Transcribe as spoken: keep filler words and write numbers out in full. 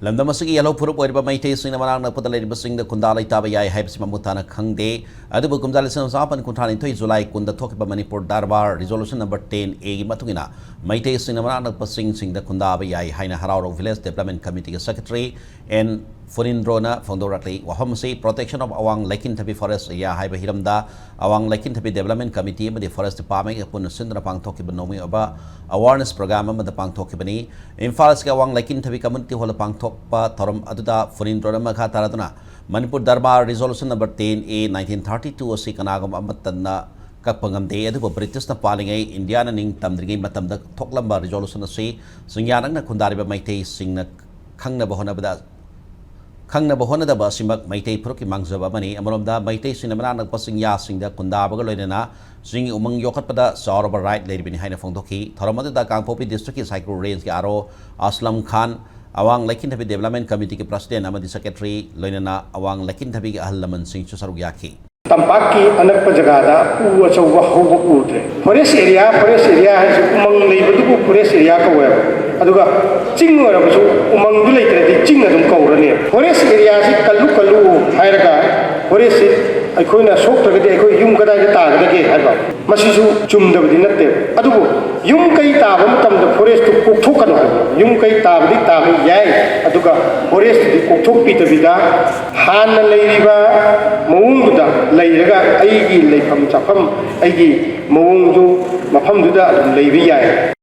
ꯂꯝꯗꯝ ꯑꯁꯤꯒꯤ ꯌꯦꯜꯍꯧ ꯐꯨꯔꯨꯞ ꯑꯣꯏꯔꯤꯕ ꯃꯩꯇꯩꯁꯤꯡꯅ ꯃꯅꯥꯛ ꯅꯛꯄꯗ ꯂꯩꯔꯤꯕꯁꯤꯡꯗ ꯈꯨꯟꯗꯥ ꯂꯩꯇꯥꯕ ꯌꯥꯏ ꯍꯥꯏꯕꯁꯤ ꯃꯃꯨꯠ ꯇꯥꯅ ꯈꯪꯗꯦ꯫ ꯑꯗꯨꯕꯨ ꯀꯨꯝꯖꯥ ꯂꯤꯁꯤꯡ ꯑꯃ ꯆꯥꯃꯥꯄꯟ ꯀꯨꯟꯊ꯭ꯔꯥ ꯅꯤꯊꯣꯏ ꯖꯨꯂꯥꯏ ꯀꯨꯟꯗ ꯊꯣꯛꯈꯤꯕ Manipur darbar resolution number ten ꯑꯦꯒꯤ ꯃꯇꯨꯡ ꯏꯟꯅ ꯃꯩꯇꯩꯁꯤꯡꯅ ꯃꯅꯥꯛ ꯅꯛꯄꯁꯤꯡꯁꯤꯡꯗ ꯈꯨꯟꯗꯥꯕ ꯌꯥꯏ ꯍꯥꯏꯅ ꯍꯔꯥꯎꯔꯧ ꯚꯤꯂꯦꯖ ꯗꯦꯕꯂꯞꯃꯦꯟ ꯀꯃꯤꯇꯤꯒꯤ ꯁꯦꯀ꯭ꯔꯦꯇꯔꯤ ꯑꯦꯟ ꯐꯨꯅꯤꯟꯗ꯭ꯔꯣꯅ ꯐꯣꯡꯗꯣꯔꯛꯂꯤ꯫ ꯋꯥꯐꯝ ꯑꯁꯤ Protection of Awang Laikhintabi Forest Area ꯍꯥꯏꯕ ꯍꯤꯔꯝꯗ ꯑꯋꯥꯡ ꯂꯩꯀꯤꯟꯊꯕꯤ ꯗꯦꯕꯂꯞꯃꯦꯟ ꯀꯃꯤꯇꯤ ꯑꯃꯗꯤ ꯐꯣꯔꯦꯁ ꯗꯤꯄꯥꯔꯠꯃꯦꯟꯒ ꯄꯨꯟꯅ ꯁꯤꯟꯗꯨꯅ ꯄꯥꯡꯊꯣꯛꯈꯤꯕ ꯅꯣꯡꯃꯩ ꯑꯣꯏꯕ ꯑꯋꯥꯔꯅꯦꯁ ꯄ꯭ꯔꯣꯒ꯭ꯔꯥꯝ ꯑꯃꯗ ꯄꯥꯡꯊꯣꯛꯈꯤꯕꯅꯤ꯫ ꯏꯝꯐꯥꯜ ꯏꯁꯀꯤ ꯑꯋꯥꯡ ꯂꯩꯀꯤꯟꯊꯕꯤ ꯀꯝꯃ꯭ꯌꯨꯅꯤꯇꯤ ꯍꯣꯜꯗ ꯄꯥꯡꯊꯣꯛꯄ ꯊꯧꯔꯝ ꯑꯗꯨꯗ ꯐꯨꯅꯤꯟꯗ꯭ꯔꯣꯅ ꯃꯈꯥ ꯇꯥꯔꯗꯨꯅ Manipur darbar resolution number ten ꯑꯦ ꯅꯥꯏꯟꯇꯤꯟ ꯊꯥꯔꯇꯤ ꯇꯨ ꯑꯁꯤ ꯀꯅꯥꯒꯨꯝꯕ ꯑꯃꯠꯇꯅ ꯀꯛꯄ ꯉꯝꯗꯦ, ꯑꯗꯨꯕꯨ ꯕ꯭ꯔꯤꯇꯤꯁꯅ ꯄꯥꯜꯂꯤꯉꯩ ꯏꯟꯗꯤꯌꯥꯅ ꯅꯤꯡ ꯇꯝꯗ꯭ꯔꯤꯉꯩ ꯃꯇꯝꯗ ꯊꯣꯛꯂꯝꯕ ꯔꯤꯖꯣꯂꯨꯁꯟ ꯑꯁꯤ ꯆꯤꯡꯌꯥ ꯅꯛꯅ ꯈꯨꯟꯗꯥꯔꯤꯕ ꯃꯩꯇꯩꯁꯤꯡꯅ ꯈꯪꯅꯕ ꯍꯣꯠꯅꯕꯗ ꯈꯪꯅꯕ ꯍꯣꯠꯅꯗꯕ ꯑꯁꯤꯃꯛ ꯃꯩꯇꯩ ꯐꯨꯔꯨꯞꯀꯤ ꯃꯥꯡꯖꯕ ꯑꯃꯅꯤ꯫ ꯑꯃꯔꯣꯝꯗ ꯃꯩꯇꯩꯁꯤꯡꯅ ꯃꯅꯥꯛ ꯅꯛꯄ ꯆꯤꯡꯌꯥꯁꯤꯡꯗ ꯈꯨꯟꯗꯥꯕꯒ ꯂꯣꯏꯅꯅ ꯆꯤꯡꯒꯤ ꯎꯃꯪ ꯌꯣꯛꯈꯠꯄꯗ ꯆꯥꯎꯔꯕ ꯔꯥꯏꯠ ꯂꯩꯔꯤꯕꯅꯤ ꯍꯥꯏꯅ ꯐꯣꯡꯗꯣꯛꯈꯤ꯫ ꯊꯧꯔꯝ ꯑꯗꯨꯗ ꯀꯥꯡꯄꯣꯛꯄꯤ ꯗꯤꯁꯇ꯭ꯔꯤꯛꯀꯤ ꯁꯥꯏꯀ꯭ꯔꯨ ꯔꯦꯟꯖꯀꯤ ꯑꯥꯔ ꯑꯣ ꯑꯁꯂꯝ ꯈꯥꯟ, ꯑꯋꯥꯡ ꯂꯩꯀꯤꯟꯊꯕꯤ ꯗꯦꯕꯂꯞꯃꯦꯟ ꯀꯃꯤꯇꯤꯒꯤ ꯄ꯭ꯔꯁꯤꯗꯦꯟ ꯑꯃꯗꯤ ꯁꯦꯀ꯭ꯔꯦꯇꯔꯤ, ꯂꯣꯏꯅꯅ ꯑꯋꯥꯡ ꯂꯩꯀꯤꯟꯊꯕꯤꯒꯤ ꯑꯍꯜ ꯂꯃꯟꯁꯤꯡꯁꯨ ꯁꯔꯨꯛ ꯌꯥꯈꯤ꯫ ꯇꯝꯄꯥꯛꯀꯤ ꯑꯅꯛꯄ ꯖꯒꯥꯗ ꯎ ꯑꯆꯧꯕ ꯍꯧꯕ ꯎꯗ꯭ꯔꯦ꯫ ꯐꯣꯔꯦꯁ ꯑꯦꯔꯤꯌꯥ, ꯐꯣꯔꯦꯁ ꯑꯦꯔꯤꯌꯥ ꯍꯥꯏꯁꯦ ꯎꯃꯪ ꯂꯩꯕꯗꯨꯕꯨ ꯐꯣꯔꯦꯁ ꯑꯦꯔꯤꯌꯥ ꯀꯧꯋꯦꯕ꯫ ꯑꯗꯨꯒ ꯆꯤꯡ ꯑꯣꯏꯔꯕꯁꯨ ꯎꯃꯪꯗꯨ ꯂꯩꯇ꯭ꯔꯗꯤ ꯆꯤꯡ ꯑꯗꯨꯝ ꯀꯧꯔꯅꯤ꯫ ꯐꯣꯔꯦꯁ ꯑꯦꯔꯤꯌꯥꯁꯤ ꯀꯜꯂꯨ ꯀꯜꯂꯨ ꯍꯥꯏꯔꯒ ꯐꯣꯔꯦꯁꯁꯤ ꯑꯩꯈꯣꯏꯅ ꯁꯣꯛꯇ꯭ꯔꯒꯗꯤ ꯑꯩꯈꯣꯏ ꯌꯨꯝ ꯀꯗꯥꯏꯗ ꯇꯥꯒꯗꯒꯦ ꯍꯥꯏꯕ, ꯃꯁꯤꯁꯨ ꯆꯨꯝꯗꯕꯗꯤ ꯅꯠꯇꯦꯕ꯫ ꯑꯗꯨꯕꯨ ꯌꯨꯝ ꯀꯩ ꯇꯥꯕ ꯃꯇꯝꯗ ꯐꯣꯔꯦꯁꯇꯨ ꯀꯣꯛꯊꯣꯛꯀꯅꯨ ꯍꯥꯏꯕ꯫ ꯌꯨꯝ ꯀꯩ ꯇꯥꯕꯗꯤ ꯇꯥꯕ ꯌꯥꯏ, ꯑꯗꯨꯒ ꯐꯣꯔꯦꯁꯇꯨꯗꯤ ꯀꯣꯛꯊꯣꯛꯄꯤꯗꯕꯤꯗ ꯍꯥꯟꯅ ꯂꯩꯔꯤꯕ ꯃꯑꯣꯡꯗꯨꯗ ꯂꯩꯔꯒ ꯑꯩꯒꯤ ꯂꯩꯐꯝ ꯆꯥꯐꯝ, ꯑꯩꯒꯤ ꯃꯑꯣꯡꯗꯨ ꯃꯐꯝꯗꯨꯗ ꯑꯗꯨꯝ ꯂꯩꯕ ꯌꯥꯏ꯫